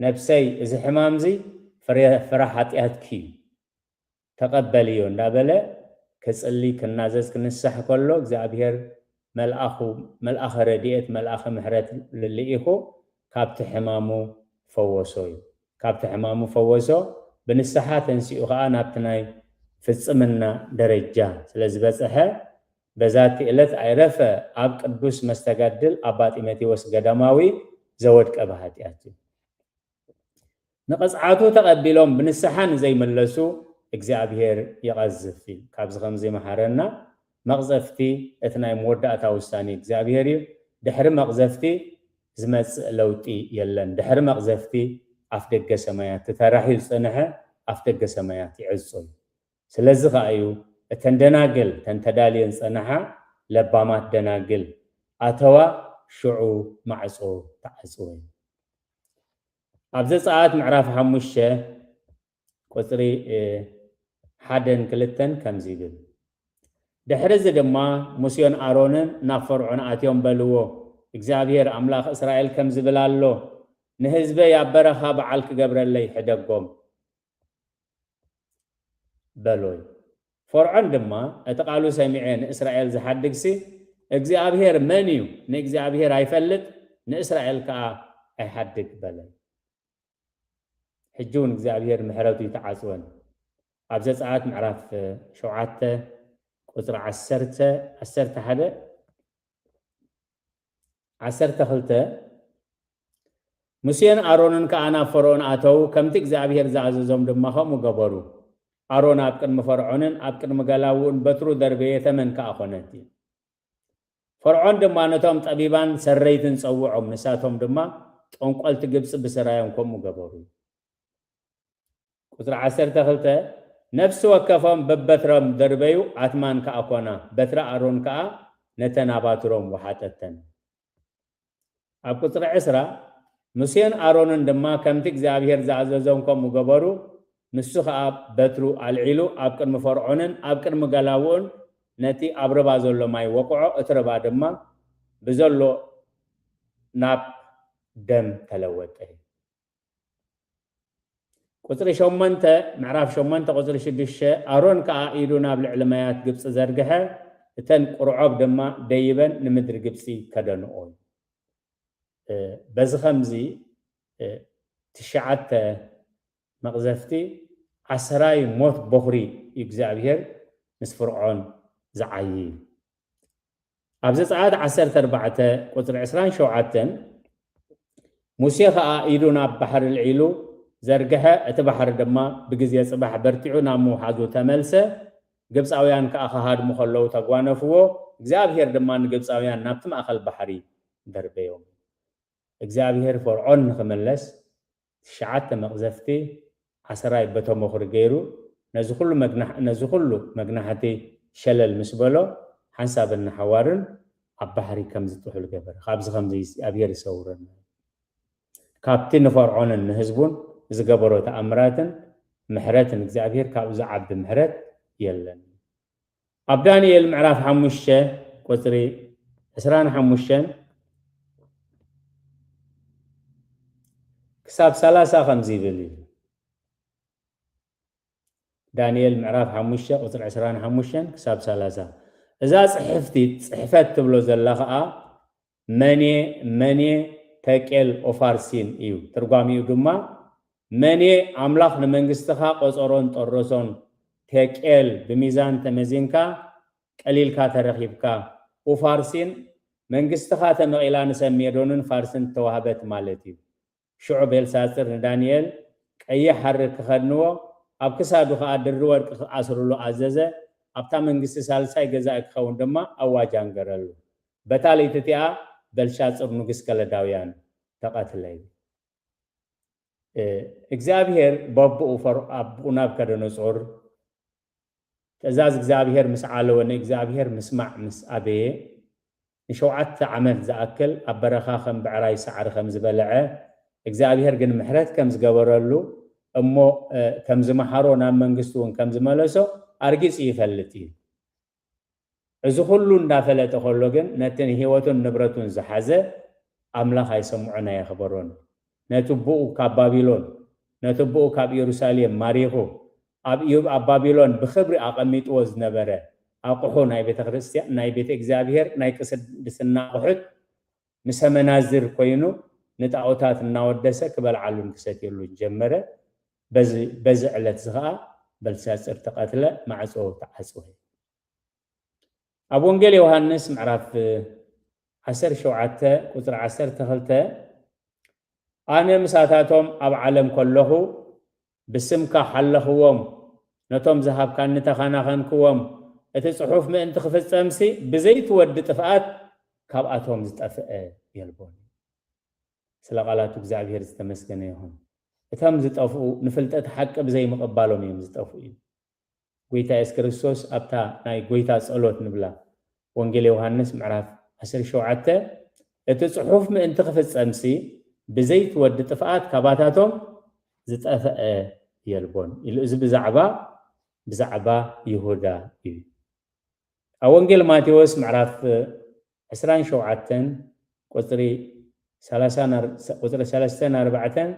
ነብሰይ እዚ ሕማምዚ ፍረ ሓጢኣትኪ እዩ ተቐበልዮ እንዳበለ ክጽሊ ክናዘዝ ክንሳሕ ከሎ እግዚኣብሔር መልኣኹ መልኣኸ ረድኤት መልኣኸ ምሕረት ልኢኹ ካብቲ ሕማሙ ፈወሶ እዩ። ካብቲ ሕማሙ ፈወሶ፣ ብንስሓ ተንሲኡ ኸዓ ናብቲ ናይ ፍጽምና ደረጃ ስለ ዝበጽሐ በዛቲ ዕለት ኣይረፈ ኣብ ቅዱስ መስተጋድል ኣባ ጢሞቴዎስ ገዳማዊ ዘወድቀ ብሃጢኣት እዩ። ንቐጽዓቱ ተቐቢሎም ብንስሓ ንዘይመለሱ እግዚኣብሔር ይቐዝፍ እዩ። ካብዚ ከም ዘይመሓረና መቕዘፍቲ እቲ ናይ መወዳእታ ውሳኔ እግዚኣብሔር እዩ። ድሕሪ መቕዘፍቲ ዝመጽእ ለውጢ የለን። ድሕሪ መቕዘፍቲ ኣፍ ደገ ሰማያት ተተራሕዩ ዝጸንሐ ኣፍ ደገ ሰማያት ይዕጾ እዩ። ስለዚ ኸዓ እዩ እተን ደናግል እተን ተዳልየን ዝጸንሓ ለባማት ደናግል ኣተዋ ሽዑ ማዕጾ ተዓጽወ እዩ። ኣብ ዘጸኣት ምዕራፍ ሓሙሽተ ቁጽሪ ሓደን ክልተን ከምዚ ይብል። ድሕሪ እዚ ድማ ሙሴን ኣሮንን ናብ ፈርዖን ኣትዮም በልዎ፣ እግዚኣብሔር ኣምላኽ እስራኤል ከም ዝብል ኣሎ፣ ንህዝበይ ኣብ በረኻ በዓል ክገብረለይ ሕደጎም በሎይ። ፈርዖን ድማ እቲ ቃሉ ሰሚዐ ንእስራኤል ዝሓድግሲ እግዚኣብሔር መን እዩ? ንእግዚኣብሔር ኣይፈልጥ ንእስራኤል ከኣ ኣይሓድግ በለ። ሕጂ እውን እግዚኣብሔር ምሕረቱ ይተዓጽወን። ኣብ ዘጸኣት ምዕራፍ ሸውዓተ ቁጽሪ ዓሰርተ፣ ዓሰርተ ሓደ ዓሰርተ ክልተ፣ ሙሴን ኣሮንን ከኣ ናብ ፈርዖን ኣተዉ፣ ከምቲ እግዚኣብሔር ዝኣዘዞም ድማ ከምኡ ገበሩ። ኣሮን ኣብ ቅድሚ ፈርዖንን ኣብ ቅድሚ ገላዉኡን በትሩ ደርበየ፣ ተመን ከኣ ኾነት። ፈርዖን ድማ ነቶም ጠቢባን ሰረይትን ጸውዖም፣ ንሳቶም ድማ ጠንቆልቲ ግብጺ ብስራዮም ከምኡ ገበሩ። ቁጽሪ ዓሰርተ ክልተ፣ ነፍሲ ወከፎም በበትሮም ደርበዩ፣ ኣትማን ከኣ ኮና፣ በትሪ ኣሮን ከኣ ነተን ኣባትሮም ወሓጠተን። ኣብ ቁጽሪ ዕስራ፣ ሙሴን ኣሮንን ድማ ከምቲ እግዚኣብሔር ዝኣዘዞም ከምኡ ገበሩ። ንሱ ኸኣ በትሩ ኣልዒሉ ኣብ ቅድሚ ፈርዖንን ኣብ ቅድሚ ገላውኡን ነቲ ኣብ ርባ ዘሎ ማይ ወቅዖ፣ እቲ ርባ ድማ ብዘሎ ናብ ደም ተለወጠ። ቁጽሪ ሸሞንተ፣ ምዕራፍ ሸሞንተ ቁጽሪ ሽዱሽተ፣ ኣሮን ከኣ ኢዱ ናብ ልዕሊ ማያት ግብጺ ዘርግሐ፣ እተን ቁርዖብ ድማ ደይበን ንምድሪ ግብጺ ከደንኦ። እ፣ በዚ ኸምዚ፣ እ፣ ትሽዓተ መቕዘፍቲ፣ ዓሰራይ ሞት በኹሪ እዩ እግዚኣብሔር ምስ ፍርዖን ዝዓዪ። ኣብ ዘጸኣት ዓሰርተ ኣርባዕተ ቁጽሪ ዕስራን ሸውዓተን፣ ሙሴ ኸኣ ኢዱ ናብ ባሕሪ ልዒሉ ዘርግሐ፣ እቲ ባሕሪ ድማ ብግዜ ጽባሕ በርቲዑ ናብ ምውሓዙ ተመልሰ። ግብጻውያን ከኣ ክሃድሙ ከለዉ ተጓነፍዎ። እግዚኣብሔር ድማ ንግብጻውያን ናብቲ ማእከል ባሕሪ ደርበዮም። እግዚኣብሔር ፈርዖን ንኽምለስ ትሽዓተ መቕዘፍቲ ዓሰራይ በቶም በኹሪ ገይሩ፣ ነዚ ኩሉ መግናሕ-፣ ነዚ ኩሉ መግናሕቲ ሸለል ምስ በሎ፣ ሓንሳብን ንሓዋሩን ኣብ ባሕሪ ከም ዝጥሑል ገበረ። ካብዚ ከምዚ እግዚኣብሔር ይሰውረና። ካብቲ ንፈርዖንን ንህዝቡን ዝገበሮ ተኣምራትን ምሕረትን እግዚኣብሔር ካብኡ ዝዓቢ ምሕረት የለን። ኣብ ዳንኤል ምዕራፍ ሓሙሽተ ቁጽሪ ዕስራን ሓሙሽተን ክሳብ ሰላሳ ከምዚ ይብል እዩ። ዳንኤል ምዕራፍ ሓሙሽተ ቁጽሪ ዕስራን ሓሙሽተን ክሳብ ሰላሳ። እዛ ጽሕፍቲ፣ ጽሕፈት ትብሎ ዘላ ኸኣ መኔ፣ መኔ፣ ተቄል፣ ኦፋርሲን እዩ። ትርጓሚኡ ድማ መኔ፣ ኣምላኽ ንመንግስትኻ ቆጸሮን ጠረሶን፣ ተቄል፣ ብሚዛን ተመዚንካ ቀሊልካ ተረኺብካ፣ ኡፋርሲን፣ መንግስትኻ ተመቒላ ንሰብ ሜዶንን ፋርስን ተዋህበት ማለት እዩ። ሽዑ ቤልሳጽር ንዳንኤል ቀይሕ ሃሪ ክኸድንዎ፣ ኣብ ክሳዱ ኸኣ ድሪ ወርቂ ክኣስርሉ ኣዘዘ። ኣብታ መንግስቲ ሳልሳይ ገዛኢ ክኸውን ድማ ኣዋጅ ኣንገረሉ። በታ ለይቲ እቲኣ ቤልሻጽር ንጉስ ከለዳውያን ተቐትለ። እ፣ እግዚኣብሔር በብኡ ፈር-፣ ኣቦኡ ናቡከደነጾር ትእዛዝ እግዚኣብሔር ምስ ዓለወ፣ ንእግዚኣብሔር ምስማዕ ምስ ኣበየ፣ ንሸውዓተ ዓመት ዝኣክል ኣብ በረኻ ከም ብዕራይ ሳዕሪ ከም ዝበልዐ፣ እግዚኣብሔር ግን ምሕረት ከም ዝገበረሉ እሞ፣ እ፣ ከም ዝመሓሮ፣ ናብ መንግስቱ እውን ከም ዝመለሶ ኣርጊጹ ይፈልጥ እዩ። እዚ ኩሉ እንዳፈለጠ ከሎ ግን ነቲ ንህይወቱን ንብረቱን ዝሓዘ ኣምላኽ ኣይሰምዖን ኣየኽበሮን። ነቲ ኣቦኡ ካብ ባቢሎን፣ ነቲ ኣቦኡ ካብ ኢየሩሳሌም ማሪኹ፣ ኣብ ኢዩ-፣ ኣብ ባቢሎን ብኽብሪ ኣቐሚጥዎ ዝነበረ ኣቑሑ ናይ ቤተ ክርስቲያን፣ ናይ ቤተ እግዚኣብሔር፣ ናይ ቅድስና ኣቑሑት ምሰ መናዝር ኮይኑ ንጣኦታት እናወደሰ ክበልዓሉን ክሰትየሉን ጀመረ። በዚ፣ በዚ ዕለት እዚ ኸኣ በልሻጽር ተቐትለ፣ ማዕጾ ተዓጽወ። ኣብ ወንጌል ዮሃንስ ምዕራፍ ዓሰርተ ሸውዓተ ቁጽሪ ዓሰርተ ክልተ፣ ኣነ ምሳታቶም ኣብ ዓለም ከለኹ ብስምካ ሓለኽዎም፣ ነቶም ዝሃብካኒ ተኸናኸንክዎም፣ እቲ ጽሑፍ ምእንቲ ክፍጸምሲ ብዘይትወዲ ጥፍኣት ካብኣቶም ዝጠፍአ የልቦን። ስለ ቃላቱ እግዚኣብሔር ዝተመስገነ ይኹን። እቶም ዝጠፍኡ ንፍልጠት ሓቂ ብዘይምቕባሎም እዮም ዝጠፍኡ እዩ። ጎይታ የሱስ ክርስቶስ ኣብታ ናይ ጎይታ ጸሎት ንብላ ወንጌል ዮሃንስ ምዕራፍ ዓሰርተ ሸውዓተ፣ እቲ ጽሑፍ ምእንቲ ክፍጸምሲ ብዘይትወዲ ጥፍኣት ካባታቶም ዝጠፍአ የልቦን ኢሉ። እዚ ብዛዕባ፣ ብዛዕባ ይሁዳ እዩ። ኣብ ወንጌል ማቴዎስ ምዕራፍ ዕስራን ሸውዓተን ቁጽሪ ሰላሳን ኣር-፣ ቁጽሪ ሰለስተን ኣርባዕተን፣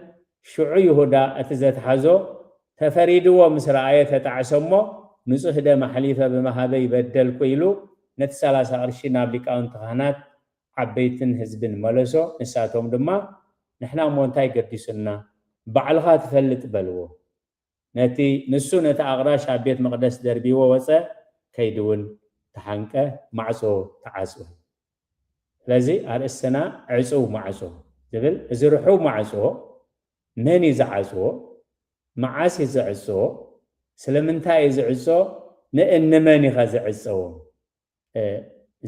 ሽዑ ይሁዳ እቲ ዘትሓዞ ተፈሪድዎ ምስ ረኣየ ተጣዕሰ እሞ፣ ንጹሕ ደም ኣሕሊፈ ብምሃበይ በደልኩ ኢሉ ነቲ ሰላሳ ቅርሺ ናብ ሊቃውንቲ ካህናት ዓበይትን ህዝብን መለሶ። ንሳቶም ድማ፣ ንሕና እሞ እንታይ ገዲሱና? ባዕልኻ ትፈልጥ በልዎ። ነቲ፣ ንሱ ነቲ ኣቕራሽ ኣብ ቤት መቕደስ ደርቢዎ ወጸ፣ ከይዱ እውን ተሓንቀ፣ ማዕጾ ተዓጽወ። ስለዚ ኣርእስትና ዕፁው ማዕፆ ዝብል፣ እዚ ርሑው ማዕፆ መን እዩ ዝዓፅዎ? መዓስ እዩ ዝዕፅዎ? ስለምንታይ እዩ ዝዕፆ? ንእንመን እዩ ዝዕፀዎ?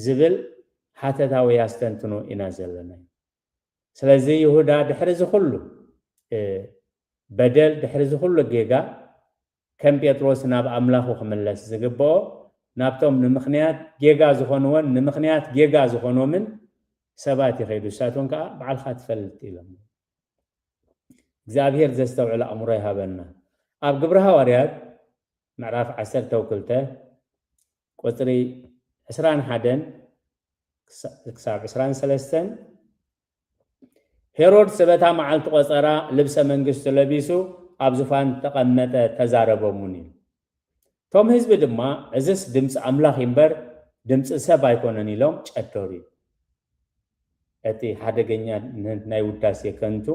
ዝብል ሓተታዊ ኣስተንትኖ ኢና ዘለና። ስለዚ ይሁዳ ድሕሪ እዚ ኩሉ በደል፣ ድሕሪ እዚ ኩሉ ጌጋ፣ ከም ጴጥሮስ ናብ ኣምላኹ ክምለስ ዝግብኦ፣ ናብቶም ንምኽንያት ጌጋ ዝኾንዎን ንምኽንያት ጌጋ ዝኾኖምን ሰባት ይኸይዱ። ንሳቶም ከዓ ባዕልኻ ትፈልጥ ኢሎም። እግዚኣብሔር ዘስተውዕል ኣእምሮ ይሃበና። ኣብ ግብሪ ሃዋርያት ምዕራፍ ዓሰርተ ክልተ ቁፅሪ ዕስራን ሓደን ክሳብ ዕስራን ሰለስተን፣ ሄሮድስ በታ መዓልቲ ቆፀራ ልብሰ መንግስቱ ለቢሱ ኣብ ዙፋን ተቐመጠ፣ ተዛረቦምን እዩ። እቶም ህዝቢ ድማ፣ እዝስ ድምፂ ኣምላኽ እምበር ድምፂ ሰብ ኣይኮነን ኢሎም ጨደሩ። እቲ ሓደገኛ ናይ ውዳሴ ከንቱ፣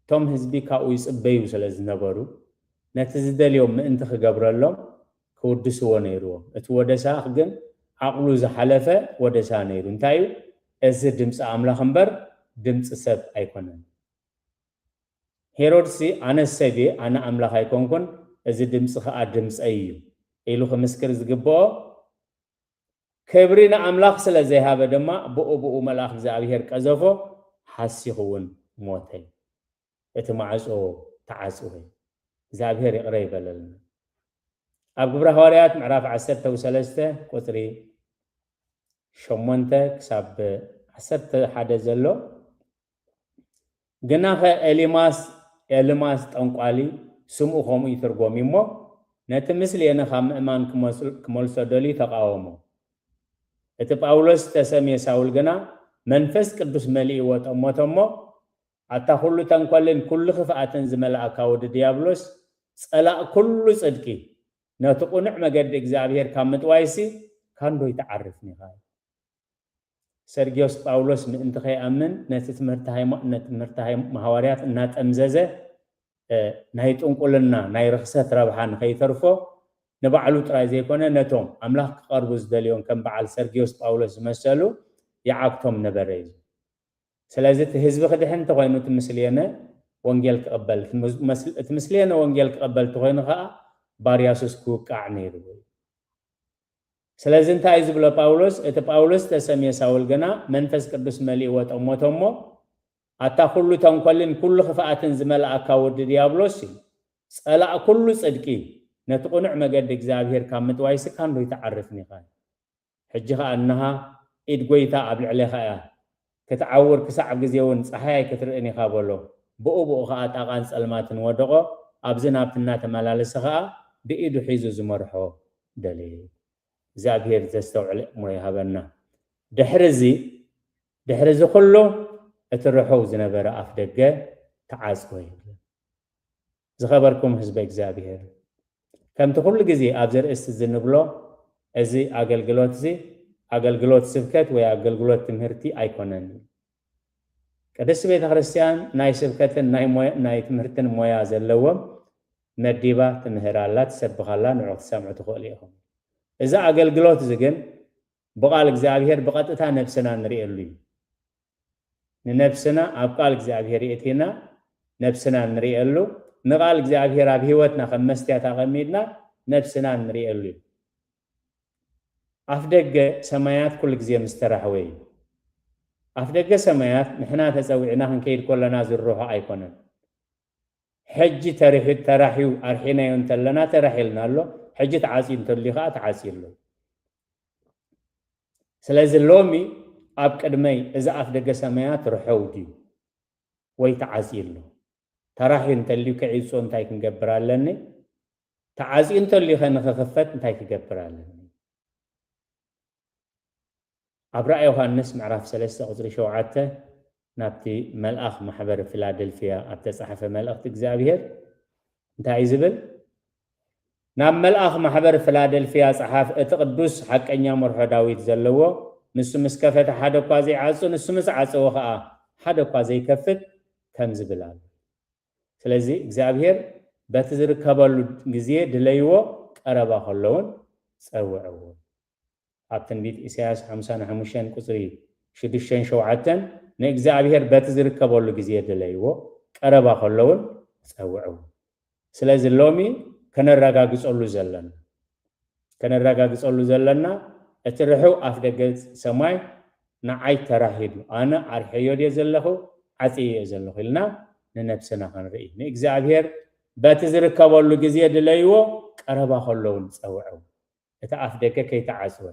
እቶም ህዝቢ ካብኡ ይፅበዩ ስለ ዝነበሩ፣ ነቲ ዝደልዮም ምእንቲ ክገብረሎም ክውድስዎ ነይርዎም። እቲ ወደሳ ግን ዓቕሉ ዝሓለፈ ወደሳ ነይሩ። እንታይ እዩ? እዚ ድምፂ ኣምላኽ እምበር ድምፂ ሰብ ኣይኮነን። ሄሮድሲ፣ ኣነ ሰብ እየ፣ ኣነ ኣምላኽ ኣይኮንኩን፣ እዚ ድምፂ ኸዓ ድምፀይ እዩ ኢሉ ክምስክር ዝግብኦ፣ ክብሪ ንኣምላኽ ስለ ዘይሃበ ድማ፣ ብኡ ብኡ መልኣኽ እግዚኣብሔር ቀዘፎ፣ ሓሲኹ እውን ሞተ። እቲ ማዕጾ ተዓጽወ። እግዚኣብሔር ይቕረ ይበለልና። ኣብ ግብረ ሃዋርያት ምዕራፍ ዓሰርተ ሰለስተ ቁጽሪ ሸሞንተ ክሳብ ዓሰርተ ሓደ ዘሎ፣ ግናኸ ኤሊማስ፣ ኤልማስ ጠንቋሊ፣ ስምኡ ከምኡ ይትርጎም እዩ እሞ፣ ነቲ ምስሌነ ካብ ምእማን ክመልሶ ደልዩ ተቃወሞ። እቲ ጳውሎስ ዝተሰምየ ሳውል ግና መንፈስ ቅዱስ መሊእዎ ጠመቶ እሞ፣ ኣታ ኩሉ ተንኮልን ኩሉ ክፍኣትን ዝመልኣካ ወዲ ድያብሎስ፣ ጸላእ ኩሉ ጽድቂ፣ ነቲ ቅኑዕ መገዲ እግዚኣብሔር ካብ ምጥዋይሲ ካንዶይ ትዓርፍኒ ኢኻ። ሰርግዮስ ጳውሎስ ምእንቲ ከይኣምን ነቲ ትምህርቲ ሃይማ-፣ ነቲ ትምህርቲ ሃይማ-፣ ሃዋርያት እናጠምዘዘ፣ እ፣ ናይ ጥንቁልና፣ ናይ ርኽሰት ረብሓ ንኸይተርፎ፣ ንባዕሉ ጥራይ ዘይኮነ፣ ነቶም ኣምላኽ ክቐርቡ ዝደልዮም ከም በዓል ሰርግዮስ ጳውሎስ ዝመሰሉ ይዓግቶም ነበረ እዩ። ስለዚ እቲ ህዝቢ ክድሕን እንተኾይኑ፣ እቲ ምስልየነ ወንጌል ክቕበል፣ እቲ ምስ-፣ እቲ ምስልየነ ወንጌል ክቕበል እንተኾይኑ ኸዓ፣ ባርያሱስ ክውቃዕ ነይርዎ እዩ። ስለዚ እንታይ እዩ ዝብሎ ጳውሎስ? እቲ ጳውሎስ ዝተሰምየ ሳውል ግና መንፈስ ቅዱስ መሊእዎ ጠመቶ እሞ፣ ኣታ ኩሉ ተንኮልን ኩሉ ክፍኣትን ዝመልኣካ ወዲ ድያብሎስ እዩ። ጸላእ ኩሉ ጽድቂ፣ ነቲ ቅኑዕ መገዲ እግዚኣብሔር ካብ ምጥዋይሲ ካንዶይ ትዓርፍኒ ኢኻ። ሕጂ ኸኣ እንሃ፣ ኢድ ጐይታ ኣብ ልዕሌኻ እያ። ክትዓውር ክሳዕ ግዜ እውን ጸሓይ ኣይክትርእን ኢኻ በሎ። ብኡ ብኡ ኸኣ ጣቓን ጸልማትን ወደቖ። ኣብዚ ናብቲ እናተመላለሰ ኸኣ ብኢዱ ሒዙ ዝመርሖ ደለየ። እግዚኣብሔር ዘስተውዕል ኣእምሮ ይሃበና። ድሕሪ እዚ፣ ድሕሪ እዚ ኩሉ እቲ ርሑው ዝነበረ ኣፍ ደገ ተዓጽወ ይብል። ዝኸበርኩም ህዝበ እግዚኣብሔር፣ ከምቲ ኩሉ ግዜ ኣብዚ ርእስቲ እዚ ንብሎ፣ እዚ ኣገልግሎት እዚ ኣገልግሎት ስብከት ወይ ኣገልግሎት ትምህርቲ ኣይኮነን። ቅድስቲ ቤተ ክርስቲያን ናይ ስብከትን ናይ ሞያ-፣ ናይ ትምህርትን ሞያ ዘለዎም መዲባ ትምህር ኣላ፣ ትሰብኽ ኣላ፣ ንዑ ክትሰምዑ ትኽእሉ ኢኹም። እዚ ኣገልግሎት እዚ ግን ብቓል እግዚኣብሔር ብቐጥታ ነብስና ንርእየሉ እዩ። ንነብስና ኣብ ቃል እግዚኣብሔር የእቲና ነብስና ንርእየሉ፣ ንቓል እግዚኣብሔር ኣብ ህይወትና ከም መስትያት ኣቐሚጥና ነብስና ንርእየሉ እዩ። ኣፍ ደገ ሰማያት ኩሉ ግዜ ምስ ተራሕወ እዩ። ኣፍ ደገ ሰማያት ንሕና ተጸዊዕና ክንከይድ ከለና ዝርሖ ኣይኮነን። ሕጂ ተሪሑ-፣ ተራሕዩ ኣርሒናዮ እንተለና ተራሒልና ኣሎ፣ ሕጂ ተዓጽዩ እንተልዩ ኸዓ ተዓጽዩ ኣሎ። ስለዚ ሎሚ ኣብ ቅድመይ እዚ ኣፍ ደገ ሰማያት ርሑው ድዩ ወይ ተዓጽዩ ኣሎ? ተራሕዩ እንተልዩ ክዕጾ እንታይ ክንገብር ኣለኒ? ተዓጽዩ እንተልዩ ኸ ንኽኽፈት እንታይ ክገብር ኣለኒ? ኣብ ራእይ ዮሃንስ ምዕራፍ ሰለስተ ቁጽሪ ሸውዓተ ናብቲ መልኣኽ ማሕበር ፊላደልፍያ ኣብ ተጻሕፈ መልእኽቲ እግዚኣብሔር እንታይ እዩ ዝብል? ናብ መልኣኽ ማሕበር ፊላደልፍያ ጸሓፍ፣ እቲ ቅዱስ ሓቀኛ መርሖ ዳዊት ዘለዎ፣ ንሱ ምስ ከፈተ ሓደ እኳ ዘይዓጹ፣ ንሱ ምስ ዓጸወ ኸኣ ሓደ እኳ ዘይከፍት ከምዚ ብል ኣሎ። ስለዚ እግዚኣብሔር በቲ ዝርከበሉ ግዜ ድለይዎ፣ ቀረባ ከሎ እውን ጸውዕዎ። ኣብ ትንቢት ኢሳያስ ሓምሳን ሓሙሽተን ቁጽሪ ሽዱሽተን ሸውዓተን ንእግዚኣብሔር በቲ ዝርከበሉ ግዜ ድለይዎ፣ ቀረባ ከሎ እውን ጸውዕዎ። ስለዚ ሎሚ ከነረጋግጸሉ ዘለና ከነረጋግጸሉ ዘለና እቲ ርሑው ኣፍ ደገ ሰማይ ንዓይ ተራሂዱ፣ ኣነ ኣርሕዮ ድየ ዘለኹ፣ ዓጽዮ እየ ዘለኹ ኢልና ንነብስና ክንርኢ። ንእግዚኣብሔር በቲ ዝርከበሉ ግዜ ድለይዎ፣ ቀረባ ከሎ እውን ጸውዕዎ። እቲ ኣፍ ደገ ከይተዓጽወ፣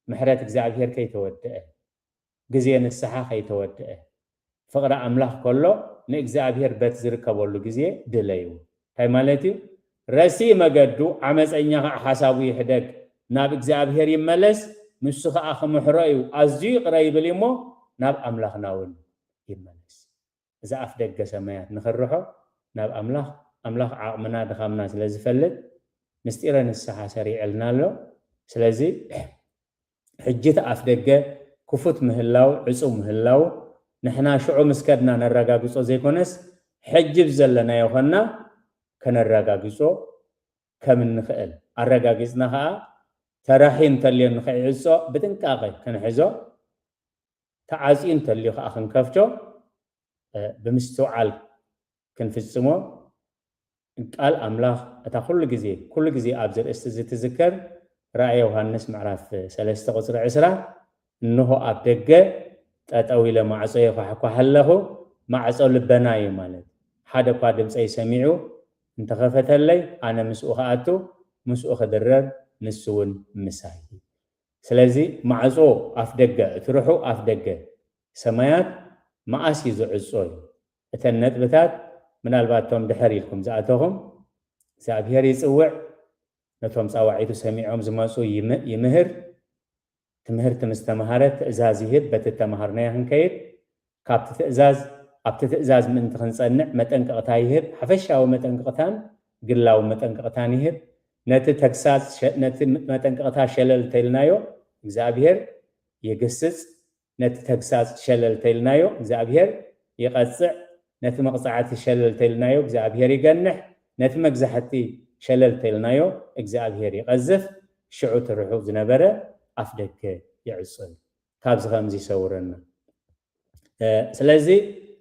ምሕረት እግዚኣብሔር ከይተወድአ፣ ግዜ ንስሓ ከይተወድአ፣ ፍቕሪ ኣምላኽ ከሎ ንእግዚኣብሔር በቲ ዝርከበሉ ግዜ ድለይዎ። እንታይ ማለት እዩ? ረሲእ መገዱ፣ ዓመፀኛ ኸዓ ሓሳቡ ይሕደግ፣ ናብ እግዚኣብሔር ይመለስ፣ ንሱ ኸዓ ክምሕሮ እዩ፣ ኣዝዩ ይቕረ ይብል እዩ እሞ ናብ ኣምላኽና እውን ይመለስ። እዚ ኣፍ ደገ ሰማያት ንኽርሖ ናብ ኣምላኽ፣ ኣምላኽ ዓቕምና ድኻምና ስለ ዝፈልጥ ምስጢረ ንስሓ ሰሪዕልና ኣሎ። ስለዚ ሕጂ እቲ ኣፍ ደገ ክፉት ምህላው፣ ዕጹው ምህላው ንሕና ሽዑ ምስ ከድና ነረጋግጾ ዘይኮነስ ሕጂ ብዘለናዮ ኾንና ከነረጋግጾ ከም እንኽእል ኣረጋጊጽና ኸዓ ተራሒ እንተልዮ ንኽዕጾ ብጥንቃቐ ክንሕዞ፣ ተዓጽዩ እንተልዩ ኸዓ ክንከፍቶ፣ እ፣ ብምስትውዓል ክንፍጽሞ ቃል ኣምላኽ እታ ኩሉ ግዜ፣ ኩሉ ግዜ ኣብዚ ርእስቲ እዚ ትዝከር ራእየ ዮሃንስ ምዕራፍ ሰለስተ ቁጽሪ ዕስራ፣ "እንሆ ኣብ ደገ ጠጠው ኢለ ማዕጾ የኳሕኳሕ ኣለኹ፣ ማዕጾ ልበና እዩ" ማለት። "ሓደ እኳ ድምፀይ ሰሚዑ እንተኸፈተለይ፣ ኣነ ምስኡ ክኣቱ፣ ምስኡ ክድረር፣ ንሱ እውን ምሳይ" እዩ። ስለዚ ማዕጾ ኣፍ ደገ፣ እቲ ርሑው ኣፍ ደገ ሰማያት መኣስ እዩ ዝዕጾ እዩ። እተን ነጥብታት ምናልባት እቶም ድሕር ኢልኩም ዝኣተኹም፣ እግዚኣብሔር ይጽውዕ፣ ነቶም ጻዋዒቱ ሰሚዖም ዝመጹ ይም-፣ ይምህር፣ ትምህርቲ ምስ ተማሃረ ትእዛዝ ይህብ፣ በቲ ተማሃርናዮ ክንከይድ፣ ካብቲ ትእዛዝ፣ ኣብቲ ትእዛዝ ምእንቲ ክንጸንዕ መጠንቀቕታ ይህብ፣ ሓፈሻዊ መጠንቀቕታን ግላዊ መጠንቀቕታን ይህብ። ነቲ ተግሳጽ ሸ-፣ ነቲ መጠንቀቕታ ሸለል ተይልናዮ እግዚኣብሔር ይግስጽ፣ ነቲ ተግሳጽ ሸለል ተይልናዮ እግዚኣብሔር ይቐጽዕ፣ ነቲ መቕጻዕቲ ሸለል ተይልናዮ እግዚኣብሔር ይገንሕ፣ ነቲ መግዛሕቲ ሸለል ተይልናዮ እግዚኣብሔር ይቐዝፍ፣ ሽዑ እቲ ርሑው ዝነበረ ኣፍ ደገ ይዕጾ እዩ። ካብዚ ከምዚ ይሰውረና። እ፣ ስለዚ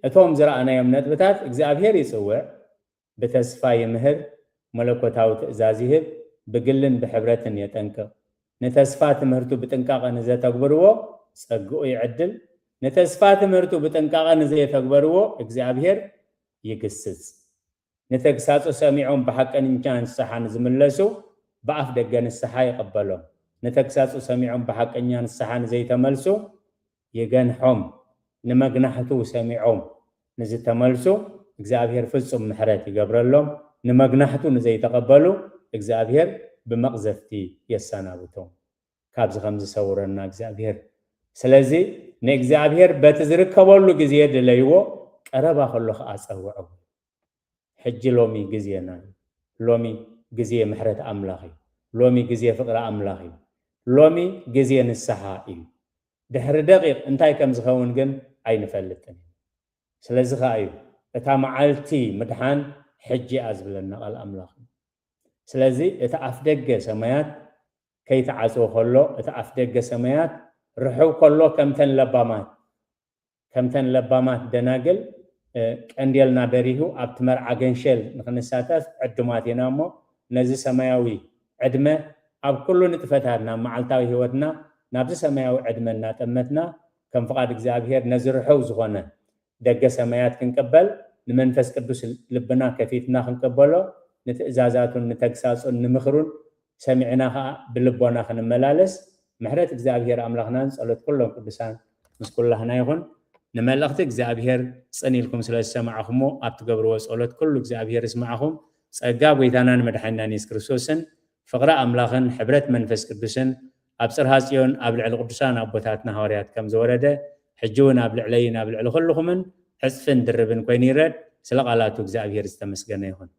እቶም ዝረኣናዮም ነጥብታት እግዚኣብሔር ይጽውዕ፣ ብተስፋ ይምህር፣ መለኮታዊ ትእዛዝ ይህብ፣ ብግልን ብሕብረትን የጠንቅቕ። ንተስፋ ትምህርቱ ብጥንቃቐ ንዘተግብርዎ ጸግኡ ይዕድል፣ ንተስፋ ትምህርቱ ብጥንቃቐ ንዘየተግበርዎ እግዚኣብሔር ይግስጽ። ንተግሳጹ ሰሚዖም ብሓቀኛ ንስሓ ንዝምለሱ ብኣፍ ደገ ንስሓ ይቕበሎም። ንተግሳጹ ሰሚዖም ብሓቀኛ ንስሓ ንዘይተመልሱ ይገንሖም። ንመግናሕቱ ሰሚዖም ንዝተመልሱ እግዚኣብሔር ፍጹም ምሕረት ይገብረሎም። ንመግናሕቱ ንዘይተቐበሉ እግዚኣብሔር ብመቕዘፍቲ የሰናብቶም። ካብዚ ከም ዝሰውረና እግዚኣብሔር። ስለዚ ንእግዚኣብሔር በቲ ዝርከበሉ ግዜ ድለይዎ፣ ቀረባ ከሎ ኸዓ ጸውዕዎ። ሕጂ ሎሚ ግዜና እዩ። ሎሚ ግዜ ምሕረት ኣምላኽ እዩ። ሎሚ ግዜ ፍቕሪ ኣምላኽ እዩ። ሎሚ ግዜ ንስሓ እዩ። ድሕሪ ደቂቕ እንታይ ከም ዝኸውን ግን ኣይንፈልጥን እዩ። ስለዚ ኸዓ እዩ እታ መዓልቲ ምድሓን ሕጂ እያ ዝብለና ቃል ኣምላኽ እዩ። ስለዚ እቲ ኣፍ ደገ ሰማያት ከይተዓጽወ ከሎ፣ እቲ ኣፍ ደገ ሰማያት ርሑው ከሎ፣ ከምተን ለባማት፣ ከምተን ለባማት ደናግል፣ እ፣ ቀንዴልና በሪሁ ኣብቲ መርዓ ገንሸል ንኽንሳተፍ ዕዱማት ኢና እሞ፣ ነዚ ሰማያዊ ዕድመ ኣብ ኩሉ ንጥፈታትና፣ መዓልታዊ ህይወትና ናብዚ ሰማያዊ ዕድመ እናጠመትና፣ ከም ፍቓድ እግዚኣብሔር ነዚ ርሑው ዝኾነ ደገ ሰማያት ክንቅበል፣ ንመንፈስ ቅዱስ ልብና ከፊትና ክንቅበሎ፣ ንትእዛዛቱን ንተግሳጹን ንምኽሩን ሰሚዕና ኸዓ ብልቦና ክንመላለስ፣ ምሕረት እግዚኣብሔር ኣምላኽናን ጸሎት ኩሎም ቅዱሳን ምስ ኩላህና ይኹን። ንመልእኽቲ እግዚኣብሔር ጽን ኢልኩም ስለ ዝሰማዕኹሞ፣ ኣብ ትገብርዎ ጸሎት ኩሉ እግዚኣብሔር ይስማዕኹም። ጸጋ ጐይታናን መድሓኒናን የሱስ ክርስቶስን ፍቕሪ ኣምላኽን ሕብረት መንፈስ ቅዱስን ኣብ ጽርሃ ጽዮን ኣብ ልዕሊ ቅዱሳን ኣቦታትና ሃዋርያት ከም ዝወረደ፣ ሕጂ እውን ኣብ ልዕለይን ኣብ ልዕሊ ኩልኹምን ዕጽፍን ድርብን ኮይኑ ይረድ። ስለ ቃላቱ እግዚኣብሔር ዝተመስገነ ይኹን።